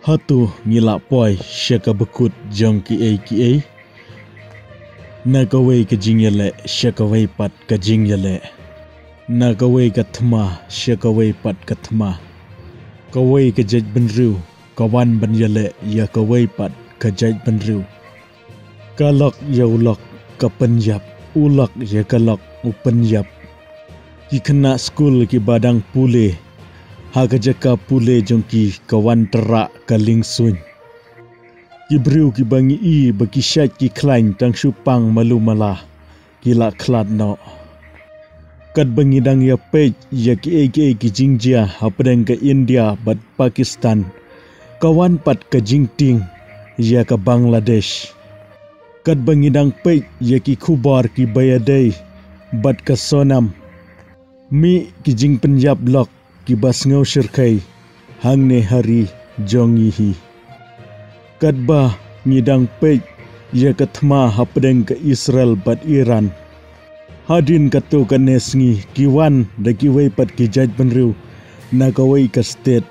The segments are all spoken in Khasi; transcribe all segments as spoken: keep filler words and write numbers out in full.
Hato ngi lah poi sha kaba kut jong kiei kiei? Na kawei ka jingïaleh sha kawei pat ka jingïaleh. Na kawei ka thma sha kawei pat ka thma. Kawei ka jaitbynriew ka wan ban ïaleh ïa kawei pat ka jaitbynriew. Ka lok ïa u lok ka pynïap, u lok ïa ka lok u pynïap. Ki khynnah skul kiba dang pule ha ka jaka pule jong ki ka wan trah ka liengsuiñ. Ki briew kiba ngi i ba ki shait ki khlaiñ tang shu pang malu mala ki la khlad noh. Katba ngi dang ïa peit ïa kiei kiei ki jingjia hapdeng ka India bad Pakistan, ka wan pat ka jingtieng ïa ka Bangladesh. Katba ngi dang peit ïa ki khubor kiba ïadei bad ka Sonam, mih ki jingpynïap lok kiba sngew shyrkhei hangne ha ri jong ngi hi. Katba ngi dang peit ïa ka thma hapdeng ka Israel bad Iran, hadien katto katne sngi ki wan da kiwei pat ki jaitbynriew na kawei ka state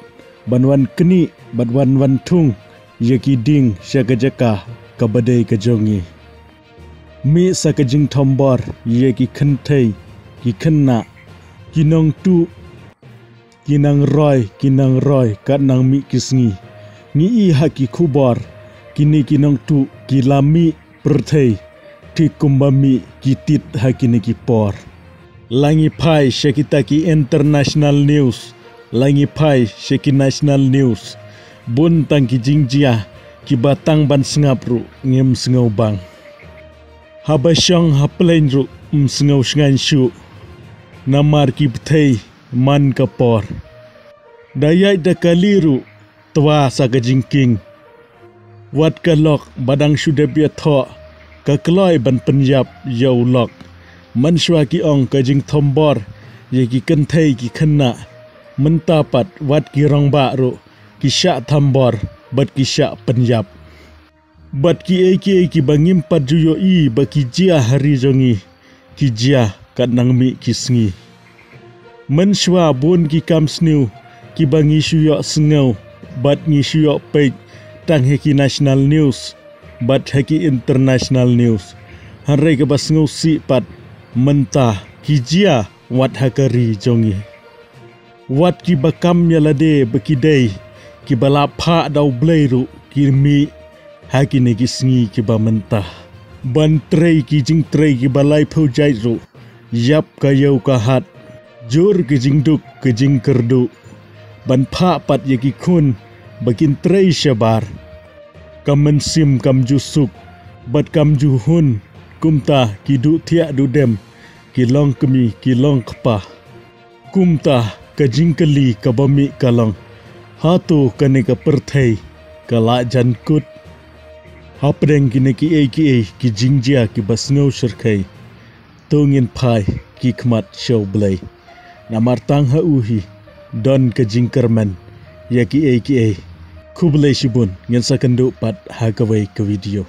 ban wan knieh bad wan wan thung ïa ki dieng sha ka jaka kaba dei ka jong ngi. Mih sa ka jingthombor ïa ki kynthei, ki khynnah, ki nongtuh, ki nang roi, ki nang roi kat nang mih ki sngi. Ngi i ha ki khubor kine ki nongtuh ki la mih pyrthei, thik kumba mih ki tit ha kine ki por. La ngi phai sha kita ki international news, la ngi phai sha ki national news, bun tang ki jingjia kiba tang ban sngap ruh ngim sngewbang. Haba shong ha plane ruh ym sngew shngaiñ shuh, namar ki bthei man ka por. Da ïaid da kali ruh twa sa ka jingkieng. Wat ka lok ba dang shu dep ïathoh ka kloi ban pynïap ïa u lok. Mynshuwa ki ong ka jingthombor ïa ki kynthei ki khynnah, mynta pat wat ki rangbah ruh ki shah thombor bad ki shah pynïap. Bad kiei kiei kiba ngim pat ju ïohi ba ki jia ha ri jong ngi, ki jia kat nang mih ki sngi. Mynshuwa bun ki kam sniew kiba ngi shu ïohsngew bad ngi shu ïoh peit tang ha ki national news bad ha ki international news. Hynrei kaba sngewsih pat, mynta ki jia wat ha ka ri jong ngi. Wat kiba kam ïa lade ba ki dei kiba la phah da U Blei ruh ki mih ha kine ki sngi kiba mynta ban trei ki jingtrei kiba laiphew jait ruh. Ïap ka ïew ka hat, jur ki jingduk ki jingkyrduh, ban phah pat ïa ki khun ba kin trei shabar. Ka mynsiem kam ju suk bad kam ju hun, kumta ki duh thiah duh dem, ki long kmie ki long kpa. Kumta ka jingkylli kaba mih ka long, hato kane ka pyrthei ka la jan kut? Hapdeng kine kiei kiei ki jingjia kiba sngew shyrkhei, to ngin phai ki khmat sha U Blei, namar tang ha u hi don ka jingkyrmen ïa kiei kiei. Khublei shibun, ngin sa kynduh pat ha kawei ka video.